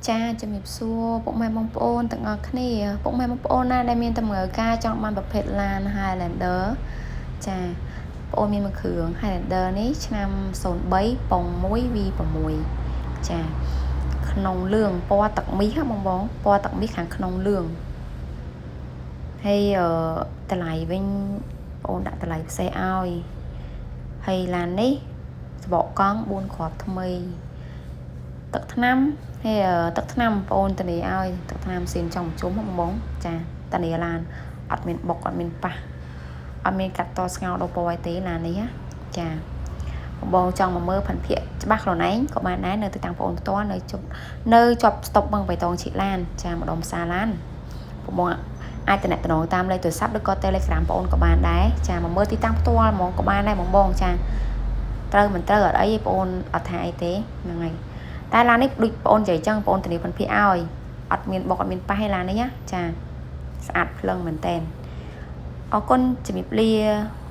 ចាជំរាបសួរពុកម៉ែបងប្អូនទាំងអស់គ្នាពុកម៉ែបងប្អូនណាដែលមានតម្រូវការចង់បានប្រភេទឡាន Highlander ចាបងអូនមានមួយគ្រឿង Highlander នេះឆ្នាំ03ប៉ុង1 V6 ចាក្នុងលឿងពណ៌ទឹកមាសបងបងពណ៌ទឹកមាសខាងក្នុងលឿងហើយអឺតម្លៃវិញបងអូនដាក់តម្លៃពិសេសឲ្យហើយឡាននេះសបកកង់4គ្រាប់ថ្មីទឹកថ្នាំហើយទឹកថ្នាំបងអូនធានាឲ្យទឹកថ្នាំសៀនចង់ជុំបងបងចាធានាឡានអត់មានបុកអត់មានប៉ះអត់មានកាត់តស្ងោដល់ពណ៌អីទេឡាននេះចាបងបងចង់មកមើលផាន់ភាកច្បាស់ខ្លួនឯងក៏បានដែរនៅទីតាំងបងអូនផ្ទាល់នៅជប់នៅជាប់ស្តុបបឹងបៃតងជីកឡានចាម្ដុំផ្សារឡានបងបងអាចតំណតំណងតាមលេខទូរស័ព្ទឬក៏ Telegram បងអូនក៏បានដែរចាមកមើលទីតាំងផ្ទាល់ហ្មងក៏បានដែរបងបងចាត្រូវមិនត្រូវអត់អីទេបងអូនអត់ថាអីទេហ្នឹងហើយតែឡាននេះដូចបងអូននិយាយចឹងបងអូនធានាផាន់ភាកឲ្យអត់មានបុកអត់មានប៉ះទេឡាននេះណាចាស្អាតភ្លឹងមែនតែនអរគុណជំរាបលា។